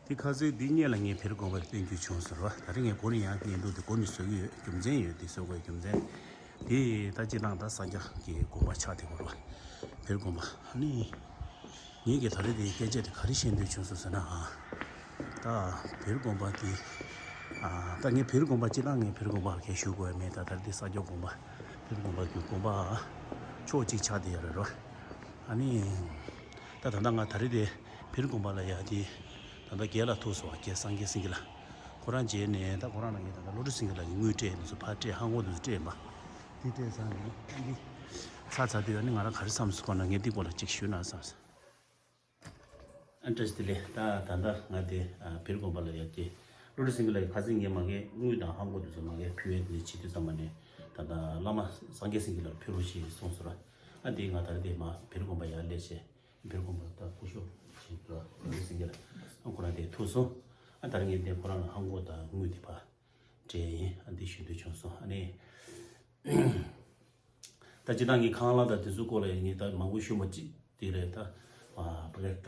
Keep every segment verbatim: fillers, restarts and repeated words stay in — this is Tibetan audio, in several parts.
དེ་ཁ་སང་འདི་སྔོན་ལ་ངས་བེར་དགོན་པ་བསྟན་རྒྱུ་བྱུང་ཟེར་བ། ད་རེས་ངས་འགོ་ནས་ཡང་བསྟན་འདུག་དེ་འགོ་ནས་བཟོ་གི་ཡོད། རྒྱུ་མཚན་ཡོད། དེ་བཟོ་དགོས་རྒྱུ་མཚན་དེ་ད་སྤྱིར་བཏང་ད་ས་སྐྱ་གི་དགོན་པ་ཆགས་བསྡད་ཡོད་རེད་བ། བེར་དགོན་པ་ཨ་ནི། ངས་ཀྱི་ད་རེས་དེའི་སྐད་ཆ་དེ་ག་རེ་བཤད་འདོད་བྱུང་སོང་ཟེར་ན། ཨ། ད་བེར་དགོན་པ་དེ། ཨ། ད་ངས་བེར་དགོན་པ་སྤྱིར་བཏང་ངས་བེར་དགོན་པ་གས་ཞུ་དགོས་མེད། ད་ད་རེས་དེ་ས་སྐྱ་དགོན་པ་བེར་དགོན་པ་གི་དགོན་པ་ཕྱོགས་གཅིག་ཆགས་བསྡད་ཡོད་རེད་རོ། ཨ་ནི། ད་ད་ལྟ་ང་ད་རེས་དེ་བེར་དགོན་པ་ལ་ཡ་དེ་ད་ལྟ་རྒན་ལགས་ཐུག་སོང་བ། རྒན་སངས་རྒྱས་སེང་གེ་ལགས། ཁོ་རང་མཇལ་ནས་ད་ཁོ་རང་ལ་ངས་ད་ལྟ་བློ་གྲོས་སེང་གེ་ལགས་ཀྱི་དངུལ་སྤྲད་ནས་སུ་ཕར་སྤྲད། ཧང་གོ་དུ་སྤྲད་པ་དེ་སྤྲད་ཚར་ནས་ཨ་ནི་ཚར་ཚར་དུས་ཨ་ནི་ང་རང་ག་རེ་བསམ་སོང་ན་ངས་འདི་སྐོར་ལ་ཅིག་ཞུས་ན་བསམ་སོང་། ཨ་བཀྲ་ཤིས་བདེ་ལེགས། ད་ད་ལྟ་ང་དེ་ཨ་བེར་དགོན་པ་ལ་ཡ་དེ་བློ་གྲོས་སེང་གེ་ལགས་ཀྱི་ཁ་སང་ངས་མ་གི་དངུལ་དང་ཧང་གོ་དེ་ཚོ་མ་གི་ཕུལ་ཡས་དེ་བྱེད་དུས་ཙམ་པ་ནས་ད་ལྟ་བླ་མ་སངས་རྒྱས་སེང་གེ་ལགས་ཕུལ་རོགས་ཞེས་གསུངས་སོང་ར། ཨ་དེ་ང་ད་རེས་དེ་མ་བེར་དགོན་པ་ཡར་སླེབས་བྱས་བེར་དགོན་པ་ད་སྐུ་ཞབས་ཞིག་ལ་བློ་གྲོས་སེང་གེ་ལགས་ཨ་ཁོ་རང་དེ་ཐུག་སོང་། ཨ་ད་རེས་ངས་དེ་ཁོ་རང་ལ་ཧང་གོ་དང་དངུལ་དེ་ཕར་སྤྲད་ཡིན། ཨ་འདི་ཞུ་འདོད་བྱུང་སོང་། ཨ་ནི། ད་སྤྱིར་བཏང་གི་ཁང་གླ་དང་དེ་ཚོའི་སྐོར་ལ་ངས་ད་མང་པོ་ཞུ་མ་ཅིག་དེ་རེད་ད། ཨ་ཕ་གི་ད་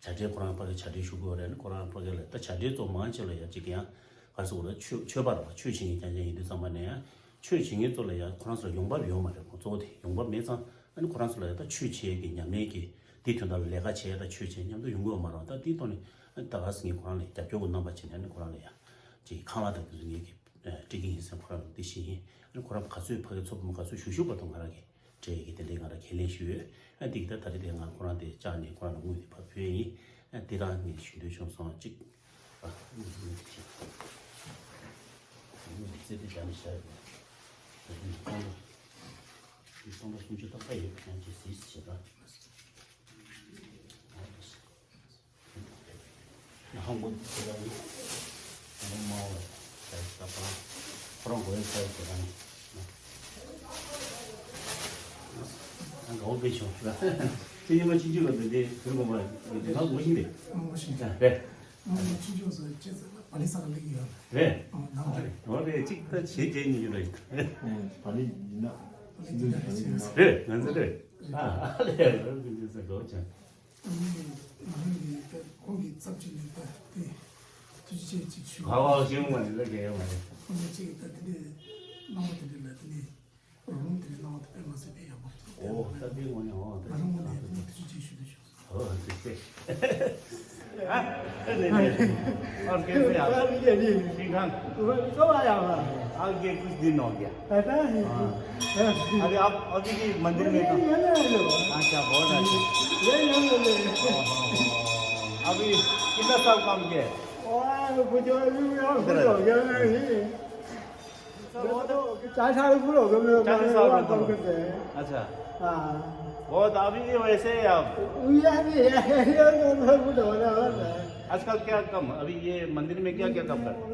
བྱ་བྲལ་ཁོ་རང་ཕ་གི་བྱ་བྲལ་ཞུ་དགོས་རེད། ཁོ་རང་ཕ་གི་ལ་ད་བྱ་བྲལ་ཚོ་མང་ཆེ་ལ་ཡ་གཅིག་ཡང་ག་རེ་ཟེར་དགོས་རེད། ཆོས་ཆོས་པ་རེད་པ། ཆོས་བྱེད་མཁན་རྐྱང་རྐྱང་ཡིན་དུས་ཙམ་པ་ནས་ཡང་ཆོས་བྱེད་མཁན་ཚོ་ལ་ཡང་ཁོ་རང་ཚོ་ལ་ཡོང་འབབ་ཡོད་མ་རེད། ཁོ་གཙོ་བོ་དེ་ཡོང་འབབ་མེད་ཙང་ཨ་ནི་ཁོ་རང་ཚོ་ལ་ཡང་ད་ཆོས་བྱེད་ཀྱི་ཉམས་ལེན་གྱི་དེ་དོན་དག་ལ་ལས་ཀ་བྱས་ད་ཆོས་བྱེད་མཉམ་དུ་ཡོང་གི་ཡོད་མ་རེད། ད་དེའི་ཐོག་ནས་ཨ་ནི་ད་ག་སེ་ངས་ཁོ་རང་ལ་ཡང་རྒྱབ་སྐྱོར་གྱི་རྣམ་པ་བྱས་ནས་ཨ་ནི་ཁོ་རང་ལ་ཡང་ཅིག་ཁང་གླ་དང་དེ་ཚོ་ངས་ཀྱི་སྤྲད་ཀྱི་ཡིན་ཟེར་ཁོ་རང་ལ་དེ་བཤད་ཡིན། ཨ་ནི་ཁོ་རང་ག་ཚོད་ཕ་གི་ཚོགས་མི་ག་ཚོད་ཞུ་ཞུ་བར་དུ་ང་རང་གིས་སྤྲད་ཀྱི་དེ་འདྲའི་ང་རང་ཁས་ལེན་ཞུས་ཡོད། ཨ་འདི་གི་ད་ད་རེས་དེ་ང་ཁོ་རང་དེ་བཅར་ནས་ཁོ་རང་ལ་དངུལ་དེ་ཕར་ཕུལ་ཡིན། ཨ་འདི་རང་ངས་ཞུ་འདོད་བྱུང་སོང་། གཅིག་ཨ་དངུལ་དེ་ཅིག་དངུལ་དེ་རྩེ་དེ་བཞག་ནས་བཞག་ཡོད། ད་དེ་ནས་སྟོང་ཕྲག་དེ་སྟོང་ཕྲག་སུམ་ཅུ་ཏག་ཏག་ཡོད། ཁྱེད་རང་ཅིག་གཟིགས་བྱེད་ད། ཧང་གོ་ཁོ་རང་ཁོ་རང་མ་འོ་ས་ཡི་ས་ཁོ་རང་ཁོ་རང་གོ་ཡི་ས་ཡི་ཁོ་རང་ཨ་འོ་པེ་ཆུང་ཁྱེད་ཉི་མ་ཆུང་ཆུང་ལ་འདི་འདི་ཁོ་རང་གོ་མ་འདི་ང་གོ་ཤིང་རེད། ཨ་གོ་ཤིང་རེད། ཨ་ཆུང་ཆུང་ས་ཅི་ཙམ་པ་ལི་ས་ག་ལི་གི་ཡོད་རེད། ཨ་ནང་རེད། འོ་རེད། གཅིག་ད་བྱེད་བྱེད་ཉིན་རེད། པ་ལི་ཡིན་ན་པ་ལི་ཡིན་ན་རེད། ང་ཚོ་རེད། ཨ་ཨ་ལས་རེད། ང་ཚོ་གོ་ཆ། ང་རང་གི་ད་ཁོང་གི་ཚབ་བྱས་ནས་ད་དེ་ཐུགས་རྗེ་ཆེ་གཅིག་ཞུ། ཧ་བ་ཞིམ་མ་རེད་ལ་རྒྱལ་ཡོད་མ་རེད། ཁོང་གི་གཅིག་ད་དེ་འདྲའི་སྣང་བ་དེ་འདྲ་ལ་དེ་ནས་རོགས་རམ་དེ་འདྲའི་སྣང་བ་དེ་དཔེ་མ་ཟད་དཔེ་ཡག་པོ་འདུག་ཨོ་ད་དེ་ངོ་ནས་ཨོ་ད་ང་རང་ངོས་ནས་དེ་ནས་ཐུགས་རྗེ་ཆེ་ཞུ་འདོད་བྱུང་སོང་། ཨོ་ཐུགས་རྗེ་ཆེ། ཨ་ཨ་ནས་ནས་ཨ་རྒན་ཟེར་ཡ་ཨ་རྒན་ནི་ཤིང་ཁང་ཨ་ཀའི་ཀུ་ཤ་དེ་ནོག་ཡ། अभी आप अभी की मंदिर में काम? अच्छा, बहुत अच्छा। अभी कितना साल काम किया है? इधर आ जाओ। चार साल पूरा हो गया मेरा चालीस साल में काम करते हैं। अच्छा। हाँ। बहुत, अभी भी वैसे ही आप? ये भी है, ये तो सब कुछ होना होता है। आजकल क्या काम, अभी ये मंदिर में क्या क्या काम करते हैं?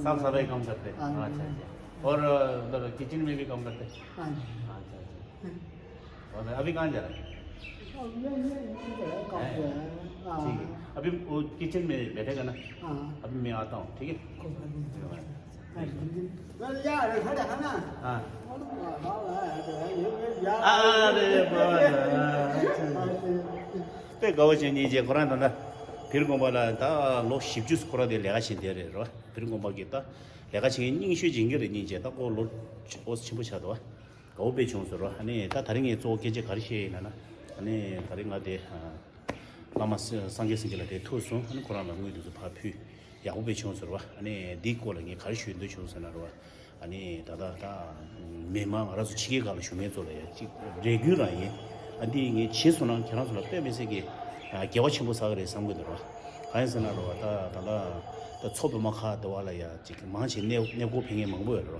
साफ सफाई काम करते हैं। हाँ। अच्छा, अच्छा। और, अ, उधर किचन में भी काम करते हैं? हाँ जी। अच्छा, अच्छा। और अभी कहाँ जा रहे हैं? अब ये, ये, ये तो है, काम पे है। हाँ। ठीक है, अभी वो किचन में बैठेगा ना। हाँ। अभी मैं आता हूँ, ठीक है? कोई बात नहीं। हाँ। हाँ। अरे बाबा। དཔེ་དགའ་བོ་བྱས་ནས་རྗེས་ཁོ་རང་ད་ལྟ་བེར་དགོན་པ་ལ་ད་ལོ་བཞི་བཅུ་ཁོ་རང་དེ་ལས་ཀ་བྱེད་བསྡད་རེད་རོ། བེར་དགོན་པ་གི་ད་ལས་ཀ་བྱེད་མཁན་རྙིང་ཤོས་བྱེད་མཁན་རེད། སྙིང་རྗེ་ད་ཁོ་ལོ་ཆེ་ཆེན་པོ་ཆགས་འདུག་དགའ་བོ་དཔེ་བྱུང་ཟེར་རོ། ཨ་ནི་ད་ད་རིང་ངས་གཙོ་བོ་སྐད་ཆ་ག་རེ་བཤད་ཡིན་ན་ན། ཨ་ནི་ད་རིང་ང་དེ་བླ་མ་སངས་རྒྱས་སེང་གེ་ལགས་དེ་ཐུག་སོང་། ཨ་ནི་ཁོ་རང་ལ་དངུལ་དེ་ཚོ་ཕར་ཕུལ། ཡག་པོ་དཔེ་བྱུང་ཟེར་བ། ཨ་ནི་འདིའི་སྐོར་ལ་ངས་ག་རེ་ཞུ་འདོད་བྱུང་ཟེར་ན་རོ། ཨ་ནི་ད་ལྟ་ད་མི་མང་ང་རང་ཚོ་ཕྱི་རྒྱལ་ཁག་ལ་བཞུགས་མཁན་ཚོ་ལ་ཡང་ཅིག་རེ་སྐུལ་རང་ཡིན། ཨ་འདི་ངས་བྱས་སོང་ན་ཁྱེད་རང་ཚོ་ལ་དཔེ་མི་སྲིད་ཀྱི་དགེ་བ་ཆེན་པོ་བསགས་ཀྱི་རེད་བསམ་གྱི་འདུག་རོ། གང་ཡིན་ཟེར་ན་རོ། ད་ད་ལྟ་ད་མཚོ་བོད་མ་ཁག་དེ་བ་ལ་ཡང་ཅིག་མང་ཆེ་གནས་གནས་སྐོར་ཕེབས་མཁན་མང་པོ་ཡོད་རེད་རོ།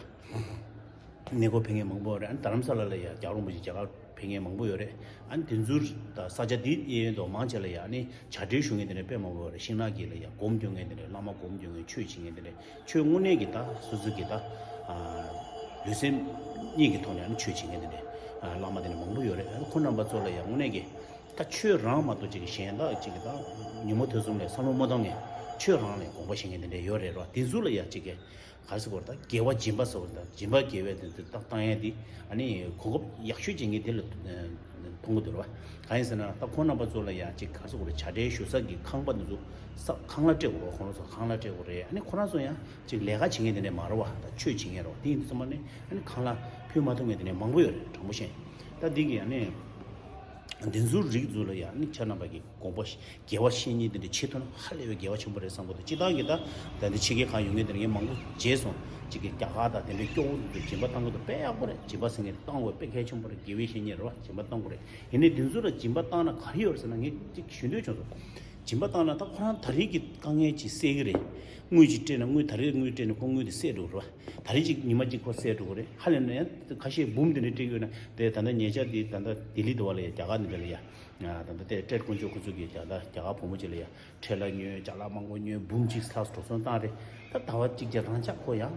གནས་སྐོར་ཕེབས་མཁན་མང་པོ་ཡོད་རེད། ཨ་ནི་རྡ་རམ་ས་ལ་ལ་ཡང་རྒྱལ་བ་རིན་པོ་ཆེ་རྒྱ་གར་ཕེབས་མཁན་མང་པོ་ཡོད་རེད། ཨ་ནི་དེ་ཚོ་ད་ས་ཆ་དེའི་གཡས་གཡོན་དུ་མང་ཆེ་ལ་ཡང་ཨ་ནི་བྱ་བྲལ་ཞུ་མཁན་དེ་འདྲ་དཔེ་མང་པོ་ཡོད་རེད། ཤིང་ནགས་ཀྱི་ལ་ཡང་སྒོམ་སྐྱོན་མཁན་དེ་འདྲ། བླ་མ་སྒོམ་སྐྱོན་མཁན། ཆོས་བྱེད་མཁན་དེ་འདྲ། ཆོས་དངོས་གནས་ཀྱི་ད་སོ་སོ་གི་ད་ལུས་སེམས་གཉིས་ཀྱི་ཐོག་ནས་ཨ་ནི་ཆོས་བྱེད་མཁན་དེ་འདྲ། བླ་མ་དེ་འདྲ་མང་པོ་ཡོད་རེད། ཨ་ནི་ཁོང་རྣམ་པ་ཚོ་ལ་ཡང་དངོས་གནས་ཀྱི་ད་ཆོས་རང་མ་གཏོགས་ཅིག་གཞན་དག་ཅིག་གི་ད་ཉིན་མོ་ཐུན་གསུམ་ལ་བསམ་བློ་མ་བཏང་ནས་ཆོས་རང་ལ་དགོངས་པ་བཞེས་མཁན་དེ་འདྲ་ཡོད་རེད་རོ། དེ་ཚོ་ལ་ཡང་ཅིག་གི་ ག་རེ་ཟེར་དགོས་རེད། ད་དགེ་བ་སྦྱིན་པ་ཟེར་བ་དང་སྦྱིན་པ་དགེ་བའི་དེ་དེ་བཏང་ཡས་དེ་ཨ་ནི་གོ་སྐབས་ཡག་ཤོས་ཅན་གྱི་དེ་ལ་མཐོང་གི་འདུག་རེད་བ། གང་ཡིན་ཟེར་ན་ད་ཁོང་རྣམ་པ་ཚོ་ལ་ཡང་ཅིག་ག་རེ་ཟེར་དགོས་རེད། བྱ་བྲལ་ཞུ་ས་གི་ཁང་པ་འདི་ཚོ་ས་ཁང་གླ་སྤྲད་དགོས་རེད། ཁོང་རྣམ་ཚོ་ཁང་གླ་སྤྲད་དགོས་རེད། ཨ་ནི་ཁོ་རང་ཚོ་ཡང་ཅིག་ལས་ཀ་བྱེད་མཁན་དེ་འདྲ་མ་རེད་བ། ད་ཆོས་བྱེད་མཁན་རེད་བ། དེ་ཡིན་དུས་ཙམ་པ་ནི་ཨ་ནི་ཁང་གླ་ཕུལ་མ་ཐུབ་མཁན་དེ་འདྲ་མང་པོ་ཡོད་རེད། དྲང་པོ་བཤད། ད་འདི་གི་ཨ་ནི་འདི་ཚོའི་རིགས་ཚོ་ལ་ཡང་ཨ་ནི་ཁྱེད་རྣམ་པ་གི་དགོངས་པ་དགེ་བ་བཤེས་གཉེན་དེ་འདྲ་བྱེད་ཐུབ་ན་ཧ་ལས་པའི་དགེ་བ་ཆེན་པོ་རེད་བསམ་གི་འདུག་སྤྱིར་བཏང་གི་ད་ད་འདི་ཕྱི་རྒྱལ་ཁག་ཡོང་མཁན་དེ་འདྲ་ངས་མང་པོ་མཇལ་སོང་། གཅིག་གིས་རྒྱ་གར་དང་དེ་འདྲའི་སྐྱོ་བོ་དེ་ཚོ་སྦྱིན་པ་བཏང་གི་འདུག་དཔེ་ཡག་པོ་རེད། སྦྱིན་པ་ཟེར་མཁན་བཏང་དགོས། དཔེ་གལ་ཆེན་པོ་རེད། དགེ་བའི་བཤེས་གཉེན་རེད་བ། སྦྱིན་པ་བཏང་དགོས་རེད། ཡིན་ནའི་འདི་ཚོ་ལ་སྦྱིན་པ་བཏང་ན་ག་རེ་ཡོད་རེད་ཟེར་ན། ངས་གཅིག་ཞུ་འདོད་བྱུང་སོང་། སྦྱིན་པ་བཏང་ན་ད་ཁོ་རང་ད་རེས་ཀྱི་དཀའ་ངལ་ཅིག་སེལ་གི་རེད། དངུལ་ཅིག་སྤྲད་ན་དངུལ་ད་རེས་དངུལ་སྤྲད་ན་ཁོ་དངུལ་དེ་སེལ་འགྲོ་གི་རེད་བ། ད་རེས་ཅིག་ཉི་མ་གཅིག་ཁོ་སེལ་འགྲོ་གི་རེད། ཧ་ལས་ན་ཡང་ཁ་ཤས་འབུམ་དེ་འདྲ་སྤྲད་ཡོད་ན་དེ་ད་ལྟ་ཉེ་ཆར་དེ་ད་ལྟ་ལྡི་ལི་དུ་བ་ལ་ཡ་རྒྱ་གར་འདི་འདྲ་ལ་ཡ། ད་ལྟ་དེ་ཏྲེད་དཀོན་མཆོག་ཁོ་ཚོ་གི་རྒྱ་གར་རྒྱ་གར་བུ་མོ་ཅིག་ལ་ཡ་ཁྲལ་ལ་ཉོས། ཅ་ལག་མང་པོ་ཉོས། འབུམ་གཅིག་ལྷག་འགྲོ་སོང་བཏང་རེད། ད་ཟླ་བ་གཅིག་རྗེས་རང་ཅག་ཁོ་ཡང་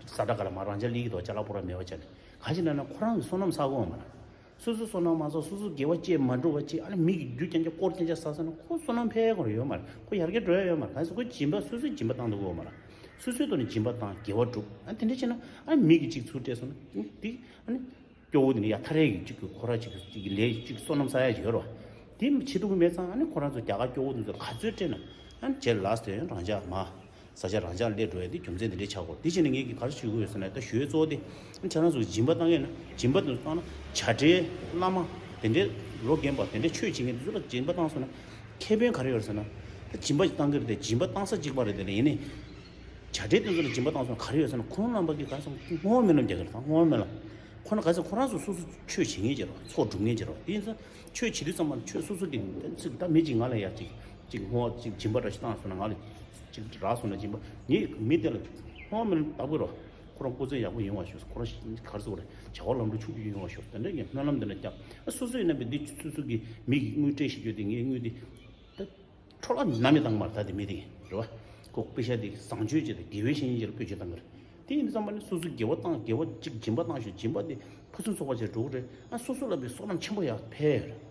ས་ཁྲ་ག་ལ་མ་རང་ཅག་ལི་གི་དོ་ཅ་ལག་པོ་ར་མེད་པ་བྱས་ནས་ག་ཅི་ན་ན་ཁོ་རང་གི་བསོད་ནམས་བསགས་དགོས་མ་རེད། སོ་སོའི་བསོད་ནམས་མ་བསགས། སོ་སོའི་དགེ་བ་སྤྱད་མ་འགྲོ་བ་ཅིག་ཨ་ནི་མི་གི་རྒྱུ་རྐྱང་རྐྱང་དཀོར་རྐྱང་རྐྱང་བསགས་ཟེར་ན་ཁོ་བསོད་ནམས་འཕེལ་དགོས་ཡོད་མ་རེད། ཁོ་ཡར་རྒྱས་འགྲོ་ཡ་ཡོད་མ་རེད། གང་ཟེར་ཁོ་སྦྱིན་པ་སོ་སོའི་སྦྱིན་པ་བཏང་འདུག་གོ་མ་རེད། སོ་སོའི་ཐོག་ནས་སྦྱིན་པ་བཏང་དགེ་བ་སྒྲུབ། ཨ་དེ་འདྲ་བྱས་ན་ཨ་ནི་མི་གི་གཅིག་ཚུར་སྤྲད་སོང་ན་དེ་ཨ་ནི་སྐྱོ་བོ་དེ་ནི་ཡ་ཐ་རེ་གི་གཅིག་གི་ཁོ་ར་གཅིག་གི་གཅིག་གི་ལས་གཅིག་བསོད་ནམས་བསགས་ཡ་ཅིག་ཡོད་རེད་བ། དེ་བྱེད་ཐུབ་ཀྱི་མེད་ཙང་ཨ་ནི་ཁོ་རང་ཚོ་རྒྱ་གར་སྐྱོ་བོ་དེ་ཚོ་ལ་ག་ཚོད་སྤྲད་ན་ཨ་ནི་རྗེས་ལ་ལགས་སོ་རང་ཅག་མ། ས་ཆ་རང་ཅག་སླེབས་འགྲོ་ཡ་དེ་རྒྱུ་མཚན་དེ་འདྲའི་ཆགས་དགོས། དེ་བྱས་ནས་ངས་ཀྱིས་ག་རེ་ཞུ་དགོས་ཡོད་ཟེར་ན། ད་ཞུ་ཡའི་གཙོ་བོ་དེ་ཁྱེད་རང་ཚོ་སྦྱིན་པ་བཏང་ཡས་ན་སྦྱིན་པ་དེ་ཚོ་བཏང་ན་བྱ་བྲལ་བླ་མ་དེ་འདྲའི་ལོ་རྒན་པ་དེ་འདྲའི་ཆོས་བྱེད་མཁན་དེ་ཚོ་ལ་སྦྱིན་པ་བཏང་སོང་ན་ཁེ་ཕན་ག་རེ་ཡོད་ཟེར་ན། ད་སྦྱིན་པ་ཞིག་བཏང་གི་རེད་དེ་སྦྱིན་པ་བཏང་ས་གཅིག་པ་རེད་དེ་ལ་ཡིན་ནའི་བྱ་བྲལ་དེ་ཚོ་ལ་སྦྱིན་པ་བཏང་སོང་ན་ག་རེ་ཡོད་ཟེར་ན། ཁོང་རྣམ་པ་གིས་ག་རེ་ཟེར་བསྔོ་བ་སྨོན་ལམ་རྒྱག་གི་རེད། ད་བསྔོ་བ་སྨོན་ལམ་ཁོ་ན་ག་ཚོད་ཁོ་རང་ཚོ་སོ་སོ་ཆོས་བྱེད་མཁན་ཅིག་རེད། ཚོགས་སྒྲུབ་མཁན་ཅིག་རེད། དེ་ཡིན་ཙང་ཆོས་བྱེད་དུས་ཙམ་པ་ཆོས་སོ་སོ་གི་ད་མི་གཅིག་ང་ལ་ཡ་གཅིག་གཅིག་བསྔོ་བ་གཅིག་སྦྱིན་པ་འདྲ་ཞིག་བཏང་སོང་ན་ང་ལ་གཅིག་རག་སོང་ན་སྦྱིན་པ་ངས་མི་དེ་ལ་བསྔོ་བ་སྨོན་ལམ་བཏབ་དགོས་རེད། ཁོ་རང་སྐུ་ཚེ་ཡག་པོ་ཡོང་བ་ཤོག་ཁོ་རང་ག་རེ་ཟེར་དགོས་རེད། བྱ་བ་ལམ་འགྲོ་ཕྱུག་པོ་ཡོང་བ་ཤོག་དེ་འདྲ་ངས་སྨོན་ལམ་དེ་འདྲ་བརྒྱབ། ཨ་སོ་སོ་ཡིན་ན་བས་འདི་སོ་སོ་གི་མི་གི་དངུལ་སྤྲད་ཤེས་རྒྱུ་དེ་ངའི་དངུལ་དེ་ད་འཕྲོ་བརླག་ནམ་ཡང་བཏང་མ་རེད། ད་དེ་མི་དེ་རེད་བ། ཁོ་པེ་ཤ་དེ་བཟང་སྤྱོད་ཅིག་དང་དགེ་བའི་བཤེས་གཉེན་ཅིག་ལ་བཀོལ་སྤྱོད་བཏང་གི་རེད། དེ་ཡིན་དུས་ཙམ་པ་ནི་སོ་སོ་དགེ་བ་བཏང་དགེ་བ་གཅིག་སྦྱིན་པ་བཏང་ཤོག་སྦྱིན་པ་དེ་ཕུན་སུམ་ཚོགས་པ་ཅིག་འགྲོ་གི་རེད། ཨ་སོ་སོ་ལ་བའི་བསོད་ནམས་ཆེན་པོ་ཡང་འཕེལ་ཡོད་རེད།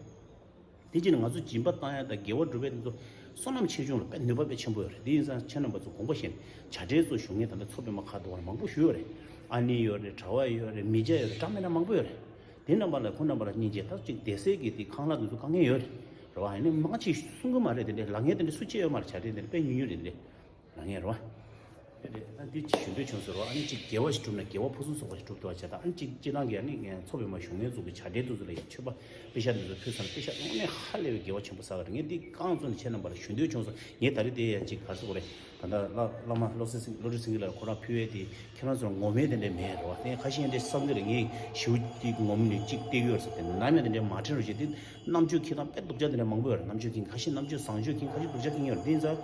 དེ་བྱས་ནས་ང་ཚོ་སྦྱིན་པ་བཏང་ཡ་དང་དགེ་བ་སྒྲུབ་ཡ་དེ་ཚོ་བསོད་ནམས་ཆེ་ཆུང་ལ་དཔེ་ནུས་པ་དཔེ་ཆེན་པོ་ཡོད་རེད། དེ་ཡིན་ཙང་ཁྱེད་རྣམ་པ་ཚོ་དགོངས་པ་བཞེས་ནས་བྱ་བྲལ་ཚོ་ཞུ་མཁན་ད་ལྟ་མཚོ་པདྨ་ཁ་འདུག་ག་མང་པོ་ཞུ་ཡོད་རེད། ཨ་ནེ་ཡོད་རེད། གྲྭ་པ་ཡོད་རེད། མི་སྐྱ་ཡོད་རེད། འདྲ་མི་འདྲ་མང་པོ་ཡོད་རེད། དེ་རྣམ་པ་ལ་ཁོང་རྣམ་པ་ལ་སྙིང་རྗེ། ད་ཅིག་བསྡད་སའི་གི་དེ་ཁང་གླ་དེ་ཚོ་དཀའ་ངལ་ཡོད་རེད། རེད་བ། ཡིན་ནའི་མང་ཆེ་གསུང་གི་མ་རེད། དེ་འདྲའི་ལབ་མཁན་དེ་འདྲ་སུ་གཅིག་ཡོད་མ་རེད། བྱ་བྲལ་དེ་འདྲ་དཔེ་ཉུང་ཉུང་རེད། དེ་འདྲའི་ལབ་མཁན་རེད་བ། དེ་རེད། ད་འདི་ཅིག་ཞུ་འདོད་བྱུང་ཟེར་བ། ཨ་ནི་ཅིག་དགེ་བ་ཞིག་བསྒྲུབས་ན་དགེ་བ་ཕུན་སུམ་ཚོགས་པ་ཞིག་འགྲུབ་ཐུབ་པ་བྱས། ད་ཨ་ནི་ཅིག་སྤྱིར་བཏང་གི་ཨ་ནི་ངས་མཚོ་པདྨ་གཞུང་ལྔའི་གཙུག་གི་བྱ་བྲལ་དེ་ཚོ་ལ་ཡང་མཆོད་པ་པེ་ཤ་དེ་ཚོ་ཕུལ་ཚར་ན་པེ་ཤ་དངོས་གནས་ཧ་ལས་པའི་དགེ་བ་ཆེན་པོ་བསགས་པ་རེད། ངས་འདི་རྐང་བཙུགས་ནས་ཁྱེད་རྣམ་པ་ལ་ཞུ་འདོད་བྱུང་སོང་། ངས་ད་རེས་དེ་ཡང་ཅིག་ག་རེ་ཟེར་དགོས་རེད། ད་ལྟ་བླ་བླ་མ་བློ་བཟང་སེང་བློ་གྲོས་སེང་གེ་ལགས་ཁོ་རང་ཕུལ་ཡས་དེ་ཁྱེད་རང་ཚོར་ངོམ་ཡས་དེ་འདྲ་མེད་རེད་བ། དེ་ཁ་ཤས་འདྲ་བསམ་གི་རེད། ངས་ཞུ་ཅིག་ངོམ་ནས་ཅིག་བལྟས་ཡོད་ཟེར། དེ་ནམ་ཡང་དེ་འདྲ་མ་དྲན་རོགས་བྱེད། དེ་རྣམ་དཔྱོད་ཁྱེད་རང་དཔེ་སྡུག་ཅག་དེ་འདྲ་མང་པོ་ཡོད་རེད། རྣམ་དཔྱོད་ཁྱེད་ཁ་ཤས་རྣམ་དཔྱོད་བཟང་སྤྱོད་ཁྱེད་ཁ་ཤས་སྡུག་ཅག་ཁྱེད་ཡོད་རེད། དེ་ཡིན་ཙང་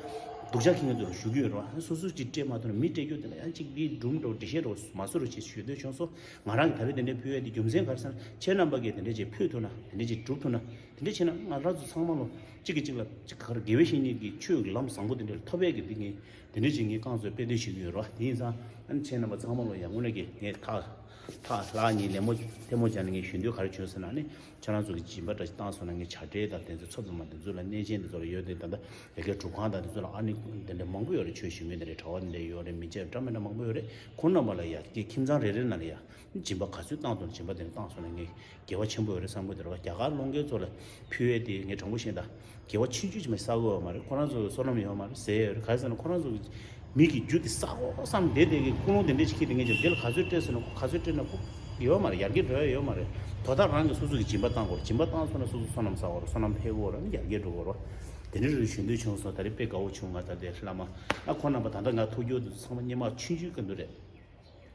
སྡུག་ཅག་ཁྱེད་ཚོར་ཞུ་གི་ཡོད་རེད་བ། སོ་སོ་ཅིག་སྤྲད་མ་ཐུབ་ན་མི་སྤྲད་རྒྱུ་དེ་ལ་ཡང་ཅིག་འདི་སྒྲུང་འདྲ་བོ་འགྲེལ་བཤད་འདྲ་བོ་མ་བཟོ་རོགས་བྱེད་ཞུ་འདོད་བྱུང་སོང་། ང་རང་གིས་ད་རེས་དེ་འདྲ་ཕུལ་ཡས་དེ་རྒྱུ་མཚན་ག་རེ་ཟེར་ན་ཁྱེད་རྣམ་པ་གིས་དེ་འདྲ་ཅིག་ཕུལ་ཐུབ་ན་དེ་འདྲ་ཅིག་སྒྲུབ་ཐུབ་ན། དེ་འདྲ་བྱས་ན་ང་རང་ཚོ་ཚང་མ་ལོ་གཅིག་གིས་གཅིག་ལ་གཅིག་ག་རེ་དགེ་བའི་བཤེས་གཉེན་གྱི་ཆོས་ཀྱི་ལམ་བཟང་པོ་དེ་འདྲ་ལ་ཐོབ་ཡས་ཀྱི་འདི་ངས་དེ་འདྲ་ཅིག་ངས་རྐང་བཙུགས་དཔེ་འདོད་ཞུ་གི་ཡོད་རེད་བ། དེ་ཡིན་ཙང་ཨ་ནི་ཁྱེད་རྣམ་པ་ཚང་མ་ལོ་ཡང་དངོས་གནས་ཀྱི་ངས་ཁ་ཁ་ལག་གཉིས་ལད་མོ་ཐལ་མོ་སྦྱར་ནས་ངས་ཞུ་འདོད་ག་རེ་བྱུང་ཟེར་ན་ནི་ཁྱེད་རང་ཚོ་གི་སྦྱིན་པ་འདྲ་ཞིག་བཏང་སོང་ན་ངས་བྱ་བྲལ་དང་དེ་ཚོ་མཚོ་པདྨ་དེ་ཚོ་ལ་གནས་ཆེན་དེ་ཚོ་ལ་ཡོད་དེ་ད་ལྟ་ཡ་གི་སྒྲུབ་ཁང་དང་དེ་ཚོ་ལ་ཨ་ནི་དེ་འདྲ་མང་པོ་ཡོད་རེད། ཆོས་ཞུ་མཁན་དེ་འདྲ་གྲྭ་པ་དེ་འདྲ་ཡོད་རེད། མི་སྐྱ་འདྲ་མི་འདྲ་མང་པོ་ཡོད་རེད། ཁོང་རྣམ་པ་ལ་ཡ་གི་ཁྱིམ་ཚང་རེ་རེ་ནང་ལ་ཡ་སྦྱིན་པ་ག་ཚོད་བཏང་སོང་ན་སྦྱིན་པ་དེ་འདྲ་བཏང་སོང་ན་ངས་དགེ་བ་ཆེན་པོ་ཡོད་རེད་བསམ་གི་འདུག་ར་བ། རྒྱ་གར་སློབ་དགེ་ཚོ་ལ་ཕུལ་ཡས་དེ་ངས་དྲང་པོ་བཤད་ད་དགེ་བ་ཆུང་ཆུང་ཅིག་མ་བསགས་ཡོད་མ་རེད། ཁོ་རང་ཚོ་བསོད་ནམས་ཡོད་མ་རེད་ཟེར་ཡོད་རེད། ག་རེ་ཟེར་ན་ཁོ་རང་ཚོ་མི་གི་རྒྱུ་དེ་བསགས་དགོས་བསམ་བསྡད་དེ་གི་ཀུན་སློང་དེ་འདྲས་ཅིག་ཁྱེར་དེ་ངས་ཀྱང་འདི་ལ་ག་ཚོད་སྤྲད་ཟེར་ན་ཁོ་ག་ཚོད་སྤྲད་ན་ཁོ་ཡོད་མ་རེད། ཡར་རྒྱས་འགྲོ་ཡ་ཡོད་མ་རེད། དོ་བདག་རང་གིས་སོ་སོ་གི་སྦྱིན་པ་བཏང་དགོས་རེད། སྦྱིན་པ་བཏང་སོང་ན་སོ་སོ་བསོད་ནམས་བསགས་དགོས་རེད། བསོད་ནམས་འཕེལ་དགོས་རེད། ཨ་ནི་ཡར་རྒྱས་འགྲོ་དགོས་རེད་བ། དེ་འདྲས་རེ་ཞུ་འདོད་བྱུང་སོང་། ད་རེས་དཔེ་དགའ་བོ་བྱུང་། ང་ད་ལྟའི་བླ་མ་ཨ་ཁོ་རྣམ་པ་ད་ལྟ་ང་ཐུག་རྒྱུ་དེ་ཚང་མ་སྔོན་མ་ཆུང་ཆུང་གི་འདུག་རེད།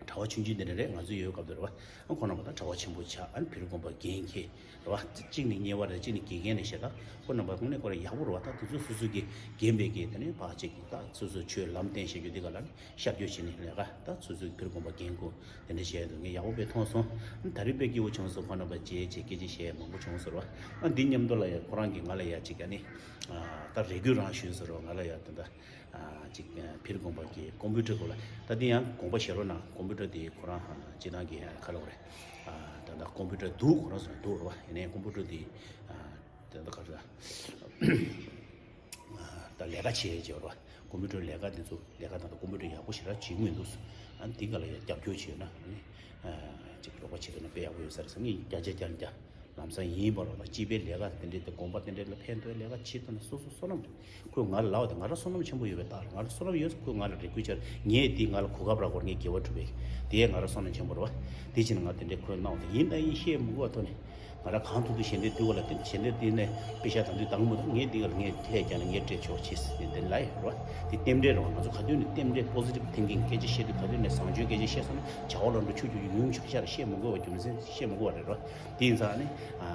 གྲྭ་པ་ཆུང་ཆུང་དེ་འདྲ་རེད། ང་ཚོ་ཡོད་སྐབས་དེ་རེད་བ། ཨ་ཁོ་རྣམ་པ་ད་གྲྭ་པ་ཆེན་པོ་ཆགས། ཨ་ནི་བེ་རི་སྒོམ་པ་འགན་འཁྱེར་རེད་བ། གཅིག་ནི་གཉེར་བ་རེད། གཅིག་ནི་དགེ་རྒན་རེད་ཤག་ད་ཁོ་རྣམ་པ་དངོས་གནས་ཁོ་རང་ཡག་པོ་རེད་བ། ད་དེ་ཚོ་སོ་སོ་གི་རྒན་པའི་གི་དེ་ནས་ཕར་གཅིག་གི་ད་སོ་སོ་ཆོས་ལམ་སྟོན་བྱེད་རྒྱུ་དེ་ག་ལ་ནི་ཤར་བསྐྱོད་བྱེད་ནི་ལས་ཀ་ད་སོ་སོ་གི་བེ་རི་སྒོམ་པ་འགན་འཁུར་དེ་འདྲ་བྱས་འདུག་ངས་ཡག་པོ་དཔེ་མཐོང་སོང་། ཨ་ནི་ད་རེས་དཔེ་སྐྱིད་པོ་བྱུང་སོང་། ཁོ་རྣམ་པ་མཇལ་བྱས་སྐད་ཆ་བཤད་མང་པོ་བྱུང་སོང་རེད་བ། ཨ་འདི་མཉམ་དུ་ལ་ཡ་ཁོ་རང་གིས་ང་ལ་ཡ་གཅིག་ཨ་ནི་ད་རེ་སྐུལ་རང་ཞུས་སོང་རེད་བ། ང་ལ་ཡ་ད་ད། ཅིག་བེ་རི་སྒོམ་པ་གི་ཀོམ་པུ་ཊར་སྐོར་ལ་ད་འདི་ཡང་དགོངས་པ་བཞེས་རོགས་གནང་། ཀོམ་པུ་ཊར་དེ་ཁོ་རང་སྤྱིར་བཏང་གི་ཁ་ལོ་རེད། ད་ལྟ་ཀོམ་པུ་ཊར་འདུག་ཁོ་རང་ཚོ་འདུག་རེད་བ། ཡིན་ནའི་ཀོམ་པུ་ཊར་དེ་ད་ལྟ་ག་རེ་ ད་ལས་ཀ་བྱེད་ཡས་བྱེད་རོགས། ཀོམ་པུ་ཊར་ལས་ཀ་དེ་ཚོ་ལས་ཀ་དང་ཀོམ་པུ་ཊར་ཡག་པོ་ཞེ་དྲག་བྱེད་མི་འདུག་ཨ་ནི་དེ་ག་ལ་ཡང་རྒྱབ་སྐྱོར་བྱས་ན་ཨ་ནི་ཅིག་རོགས་པ་བྱེད་ཐུབ་ན་དཔེ་ཡག་པོ་ཡོད་ས་རེད་ཟེར། ངས་བརྒྱ་ཆ་བརྒྱ་བརྒྱ་ལམ་སང་ཡིན་པ་རོགས་ལ་སྤྱི་པའི་ལས་ཀ་དེ་འདྲའི་དེ་དགོན་པ་དེ་འདྲའི་ལ་ཕན་ཐོགས་ལས་ཀ་བྱེད་ཐུབ་ན་སོ་སོ་བསོད་ནམས་རེད། ཁོས་ང་ལ་ལབ་པ་དེ་ང་རང་བསོད་ནམས་ཆེན་པོ་ཡོད་པའི་རྟགས་རེད། ང་རང་བསོད་ནམས་ཡོད་ཟེར་ཁོས་ང་ལ་རེ་སྐུལ་བྱས། ངས་དེ་ང་ལ་གོ་སྐབས་རག་གོ་ངས་དགེ་བ་སྒྲུབ་པའི་དེ་ང་རང་བསོད་ནམས་ཆེན་པོ་རེད་བ། དེ་བྱས་ན་ང་དེ་འདྲའི་ཁོས་གནང་བ་དེ་ཡིན་ད་ཡིན་བཤད་མི་དགོས་པ་ཐོག་ནས། ང་རང་གང་ཐུབ་ཐུབ་ཞལ་འདེབས་སྡུག་ག་ལ་བརྟེན་ཞལ་འདེབས་དེ་ནས་དཔེ་ཤག་དང་དུས་དང་མོ་དང་ངས་འདི་ག་ལ་ངས་ལྷས་རྒྱག་ན་ངས་སྤྲད་ཆོག་ཅེས་ཟེར་ནས་འདི་ལ་ཡོད་རོ། དེ་རྟེན་འབྲེལ་རོ། ང་ཚོ་ག་དུས་ནས་རྟེན་འབྲེལ་པོ་སི་ཊིབ་ཐིང་ཀིང་སྐད་ཆ་བཤད་དུས་ག་དུས་ནས་བཟང་སྤྱོད་སྐད་ཆ་བཤད་སོང་ན་བྱ་བ་ལམ་འགྲོ་ཆུ་ཆུ་ཡུང་ཆུ་ཤར་བཤད་མི་དགོས་པ། རྒྱུ་མཚན་བཤད་མི་དགོས་པ་རེད་རོ། དེ་ཡིན་ཙང་ནི་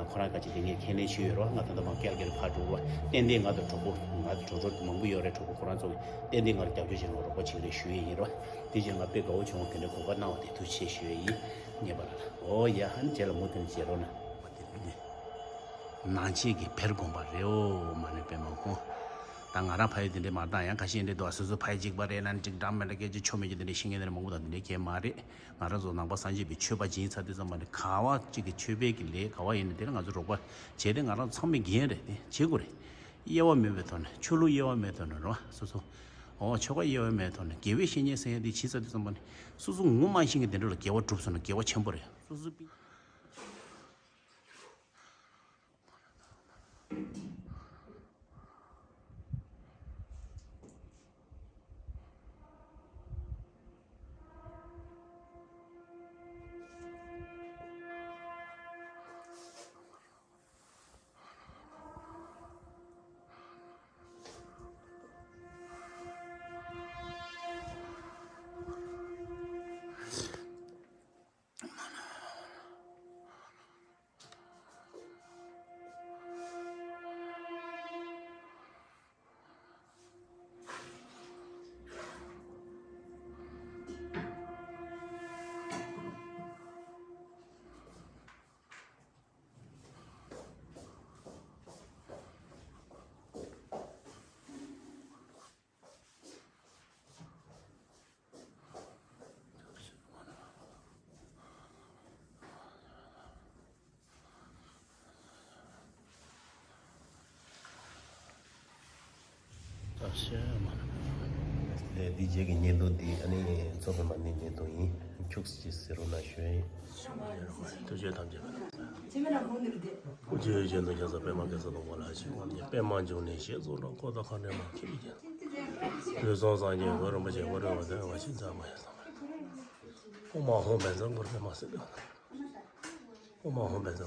ཁོ་རང་ག་ཅིག་དེ་ངས་ཁས་ལེན་ཞུས་ཡོད་རོ། ང་ད་ལྟ་མ་སྐལ་སྐལ་ཕར་འགྲོ་རོ། ཏན་ཏན་ང་དང་གྲོགས་པོ་ང་དང་གྲོགས་གྲོགས་མང་པོ་ཡོད་རེད། གྲོགས་པོ་ཁོ་རང་ཚོ་གིས་ཏན་ཏན་ང་ལ་རྒྱབ་སྐྱོར་བྱེད་རོགས་རོགས་པ་བྱེད་རེད་ཞུ་ཡས་ཡིན་རོ། དེ་བྱས་ང་དཔེ་དགའ་བོ་བྱུང་། དེ་འདྲའི་གོ་སྐབས་གནང་བ་དེ་ཐུགས་རྗེ་ཆེ་ཞུ་ཡས་ཡིན། ངེས་པར་ལ་ཨོ་ཡ་ཧན་རྗེས་ལ་མུ་མཐུད་ནས་མཇལ་རོགས་གནང་། དེ་རིང་ནས། ནང་ཆེན་གྱི་བེར་དགོན་པ་རེད་འོ། མ་ཎི་པདྨ་དགོན། ད་ང་རང་ཕ་ཡུལ་དེ་འདྲའི་མ་རེད། ད་ཡང་ཁ་ཤས་འདྲ་འདུག་སོ་སོ་ཕ་ཡུལ་གཅིག་པ་རེད་ན་འགྲིག་འདྲ་མི་འདྲ་སྐད་ཆ་ཆོ་མེད་ཀྱི་དེ་འདྲ་ཤེས་མཁན་དེ་འདྲ་མང་པོ་དང་དེ་འདྲའི་གལ་མ་རེད། ང་རང་ཚོ་ནང་པ་སངས་རྒྱས་པའི་ཆོས་པ་ཡིན་ཚར་དུས་ཙམ་པ་ནི་ག་བ་གཅིག་གི་ཆོས་པའི་གི་ལས་ག་བ་ཡིན་ན་དེ་ལ་ང་ཚོ་རོགས་པ་བྱས་ཏེ་ང་རང་ཚང་མའི་འགན་རེད། དེ་བྱེད་དགོས་རེད། དབྱེ་བ་མེད་པའི་ཐོག་ནས་ཆོས་ལུགས་དབྱེ་བ་མེད་ཐོག་ནས་རོགས་སོ་སོ། འོ་ཆོལ་ཁ་དབྱེ་བ་མེད་ཐོག་ནས་དགེ་བའི་བཤེས་གཉེན་ཟེར་ཡ་དེ་བྱེད་ཚར་དུས་ཙམ་པ་ནི་སོ་སོ་ངོ་མ་ཤེས་མཁན་དེ་འདྲ་ལ་དགེ་བ་སྒྲུབ་སོང་ན་དགེ་བ་ཆེན་པོ་རེད། སོ་སོ་པི། ལས་འདི་རྗེས་ཀྱི་བརྙན་ཐུང་འདི་ཨ་ནི་མཚོ་པདྨ་ནས་བརྙན་ཐུང་ཡིན། ཁྱུག་ཙམ་ཅིག་གཟིགས་རོགས་གནང་ཞུ་ཡིན། ཐུགས་རྗེ་ཐམས་ཅད་ཀྱི་རྗེས་ཀྱི་རྗེས་འདི་རྒྱལ་ཚ་པདྨ་གེ་སར་སྡོང་པོ་ལ་ཞིག་དབང་ཉེ་པདྨ་འབྱུང་གནས་ཞེས་སོགས་ལ་འཁོར་དང་མཁའ་འགྲོ་མ་ཁྱིམ་གྱི་དུས་གསུམ་སངས་རྒྱས་འཁོར་རིན་པོ་ཆེ་འཁོར་རིན་པོ་ཆེ་བ་ཞིག་ཚང་མ་ཡང་ཚང་མ་ཨོ་མ་ཧོ་བན་ཚང་འཁོར་པདྨ་སེ་ཨོ་མ་ཧོ་བན་ཚང་།